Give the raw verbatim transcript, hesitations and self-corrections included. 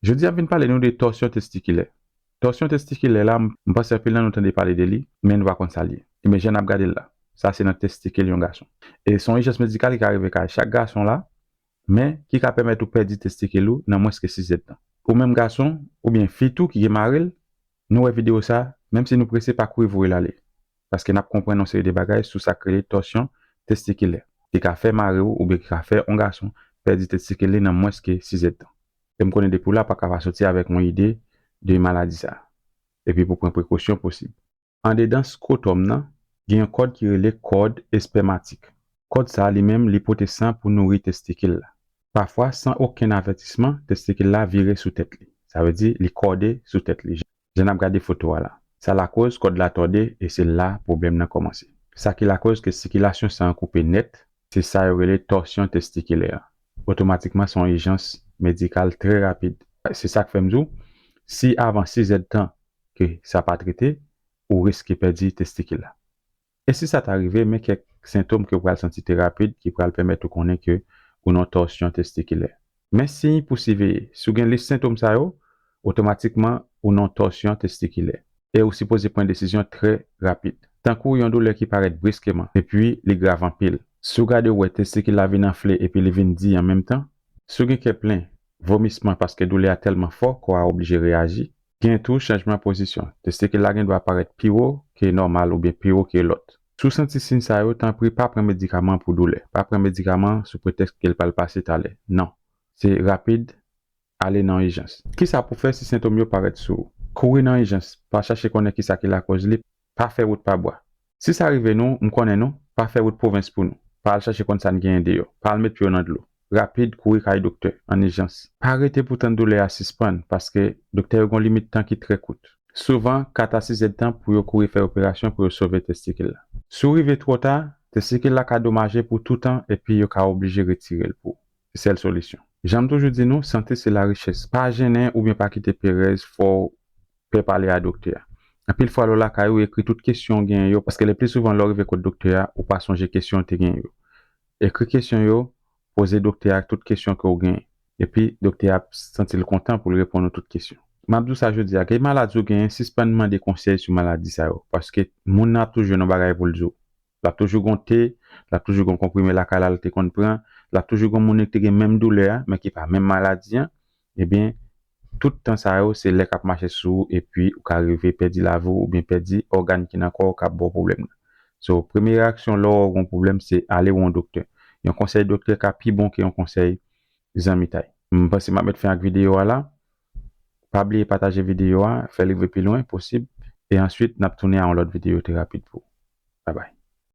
Jodi a, m vin pale nou de tòsyon testikilè. Tòsyon testikilè la, m m panse anpil nan nou tande pale de li, men nou pa konn sa l ye. Ebyen, jan n ap gade l la, sa se nan testikil yon gason. E se yon ijans medikal ki ka rive kay chak gason la, men ki ka pèmèt ou pèdi testikil ou nan mwens ke sis èdtan. Ou menm gason, oubyen fi tou ki gen mari l, nou wè videyo sa, menm si nou prese, pa kouri voye l ale. Paske n ap konprann yon seri de bagay sou sa k rele tòsyon testikilè, ki ka fè mari w oubyen ki ka fè yon gason pèdi testikil li nan mwens ke sis èdtan. E m konnen depi w la, pa ka pa soti avèk yon ide de maladi sa. Epi pou pran prekosyon posib. Andedan skotòm nan, gen yon kòd ki rele kòd espèmatik. Kòd sa a li menm, li pote san pou nouri testikil la. Pafwa, san okenn avètisman, testikil la vire sou tèt li. Sa vle di, li kòde sou tèt li. Jan n ap gade foto a la. Sa lakoz kòd la tòde e se la pwoblèm nan kòmanse. Sa ki lakoz ke sikilasyon san an koupe nèt, se sa yo rele tòsyon testikilè a. Otomatikman, se yon ijans medikal trè rapid. Se sa k fè m di w, si avan sis èdtan ke sa pa trete, ou riske pèdi testikil la. E si sa ta rive, men kèk sentòm ke w pral santi trè rapid ki pral pèmèt ou konnen ke ou nan tòsyon testikilè. Men siy pou siveye. Si w gen lis sentòm sa yo, otomatikman ou nan tòsyon testikilè. E ou sipoze pran desizyon trè rapid. Tankou yon doulè ki parèt briskeman, epi li grav anpil. Si w gade w wè testikil la vin anfle epi li vin di an menm tan, si w gen kè plen, vomisman paske doulè a tèlman fò, kò a oblije reyaji. Gen tou chanjman pozisyon. Testikil la gen dwa parèt pi wo ke nòmal oubyen pi wo ke lòt. Si w santi siy sa yo, tanpri pa pran medikaman pou doulè. Pa pran medikaman sou pretèks ke l pral pase talè. Non. Se rapid, ale nan ijans. Kisa pou fè si sentòm yo parèt sou ou? Kouri nan ijans. Pa chache konnen kisa ki lakòz li. Pa fè wout pa bwa. Si sa rive nou, m konnen nou, pa fè wout pwovens pou nou. Pa al chache konn sa n genyen deyò. Pa al met pye w nan dlo. Rapid, kouri kay doktè, an ijans. Pa rete pou tann doulè a sispann, paske doktè yo gen yon limit tan ki trè kout. Souvan, kat a sis èdtan pou yo kouri fè operasyon pou yo sove testikil la. Si w rive twò ta, testikil la ka domaje pou toutan epi yo ka oblije retire l pou ou. Se sèl solisyon. Jan m toujou di nou, sante se larichès. Pa jennen oubyen pa kite perèz fè w pè pale a doktè a. Anpil fwa, lè w lakay ou, ekri tout kesyon w genyen yo, paske le pli souvan, lè w rive kot doktè a, ou pa sonje kesyon w te genyen yo. Ekri kesyon yo, poze doktè a tout kesyon ke w genyen. Epi, doktè a ap santi l kontan pou l reponn ou tout kesyon. M ap di w sa jodi a, gen maladi w genyen, sispann mande konsèy sou maladi sa yo, paske moun nan ap toujou jwenn yon bagay pou l di w. L ap toujou gen yon te, l ap toujou gen yon konprime lakay la l te konn pran, l ap toujou gen yon moun ki te gen menm doulè a, men ki pa menm maladi an, ebyen, tout tan sa yo, se lè k ap mache sou ou, epi ou ka rive pèdi lavi w oubyen pèdi ògàn ki nan kò w k ap ba w pwoblèm nan. So, premye reyaksyon lè w wè w gen yon pwoblèm, se ale wè yon doktè. Yon konsèy doktè ka pi bon ke yon konsèy zanmitay. M panse m ap met fen ak videyo a la. Pa bliye pataje videyo a, fè l rive pi lwen posib, e answit, n ap tounen a yon lòt videyo trè rapid pou ou. Babay.